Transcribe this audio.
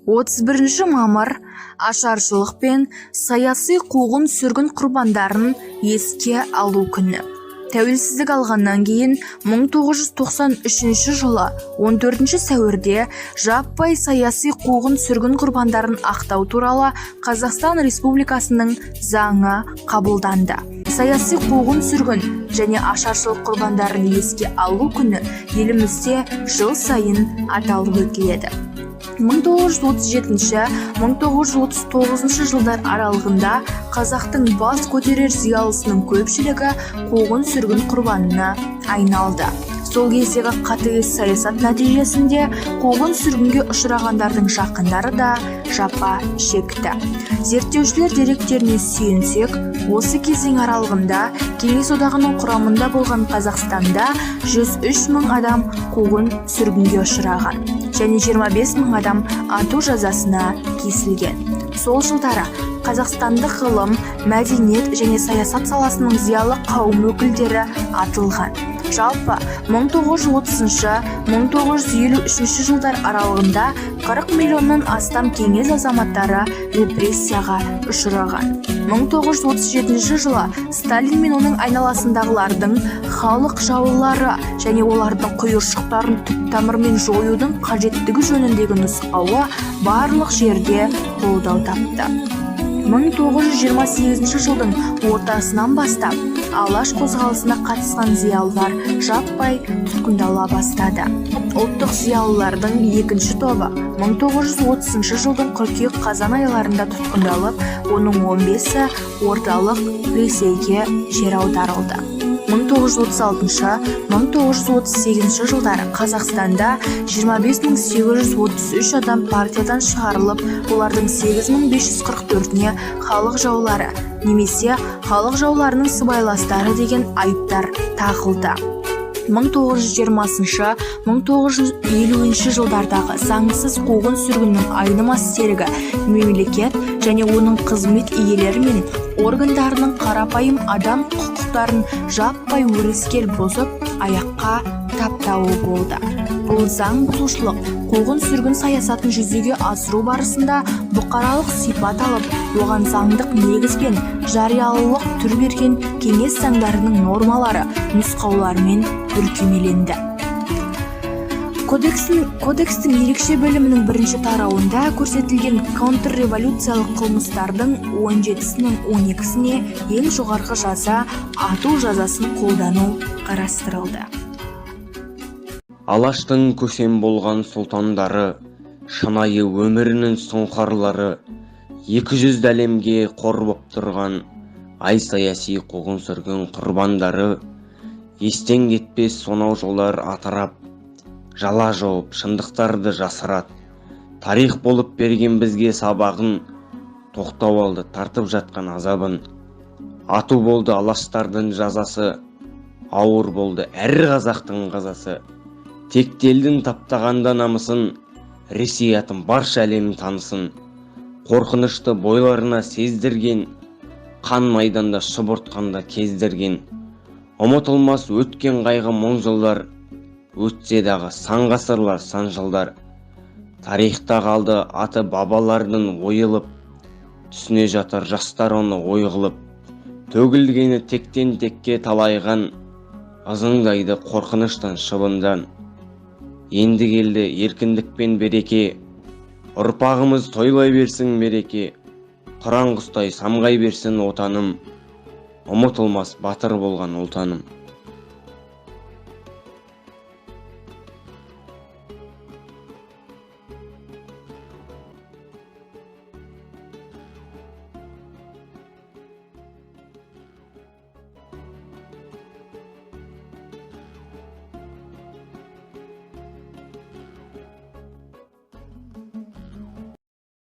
31 мамыр – ашаршылық пен саяси қуғын-сүргін құрбандарын еске алу күні. Тәуелсіздік алғаннан кейін 1993 жылы 14 сәуірде жаппай саяси қуғын-сүргін құрбандарын ақтау туралы Қазақстан Республикасының заңы қабылданды. Саяси қуғын-сүргін және ашаршылық құрбандарын еске алу күні елімізде жыл сайын аталып өтіледі. 1937-1939 жылдар аралығында қазақтың бас көтерер зиялысының көпшілігі қуғын-сүргін құрбанына айналды. Сол кездегі қатыгез саясат нәтижесінде қуғын-сүргінге ұшырағандардың жақындары да жапа шекті. Зерттеушілер деректеріне сүйенсек, осы кезең аралығында Кеңес Одағының құрамында болған Қазақстанда 103 мың адам қуғын-сүргінге ұшыраған және 25 мың адам ату жазасына кесілген. Сол жылдары қазақстандық ғылым, мәдениет және саясат саласының зиялы қауым өкілдері атылған. Жалпы 1930-1953 жылдар аралығында 40 миллионнан астам кеңес азаматтары репрессияға ұшыраған. 1937 жылы Сталин мен оның айналасындағылардың халық жаулары және олардың құйыршықтарын түп тамырымен жоюдың қажеттігі жөніндегі нұсқауы барлық жерде қолдау тапты. 1928 жылдың ортасынан бастап Алаш қозғалысына қатысқан зиялылар жаппай тұтқындала бастады. Ұлттық зиялылардың екінші тобы 1930 жылдың қыркүйек-қазан айларында тұтқындалып, оның 15-і орталық Ресейге жер аударылды. 1936-1938 жылдары Қазақстанда 25 833 адам партиядан шығарылып, олардың 8544-іне халық жаулары немесе халық жауларының сыбайластары деген айыптар тағылды. 1920-1950 жылдардағы заңсыз қуғын-сүргіннің айнымас серігі мемлекет және оның қызмет иелері мен органдарының қарапайым адам құқықтарын жаппай өрескел бұзып, аяққа таптауы болды. Бұл заң бұзушылық қуғын-сүргін саясатын жүзеге асыру барысында бұқаралық сипат алып, оған заңдық негіз бен жариялылық түр берген кеңес заңдарының нормалары, нұсқауларымен бүркемеленді. Кодекстің ерекше бөлімінің бірінші тарауында көрсетілген контрреволюциялық қылмыстардың 17-сінің 12-сіне ең жоғарғы жаза – ату жазасын қолдану қарастырылды. Алаштың көсем болған сұлтандары, шынайы өмірінің сұңқарлары, екі жүзді әлемге қор боп тұрған ай саяси қуғын-сүргін құрбандары, естен кетпес сонау жылдар атырап, жала жауып, шындықтарды жасырады. Тарих болып берген бізге сабағын, тоқтау алды тартып жатқан азабын. Ату болды алаштардың жазасы, ауыр болды әр қазақтың қазасы. Текті елдің таптағанда намысын, Ресей атын барша әлем танысын. Қорқынышты бойларына сездірген, қан майданда шұбыртқанда кездірген. Ұмытылмас өткен қайғы мұң жылдар, өтсе дағы сан ғасырлар, сан жылдар. Тарихта қалды аты бабалардың ойылып, түсіне жатар жастар оны ой қылып. Төгілгені тектен текке талайған, ызыңдайды қорқыныштан шыбындан. Енді келді еркіндік пен береке, ұрпағымыз тойлай берсін мереке. Құран құстай самғай берсін отаным, ұмытылмас батыр болған ұлтаным.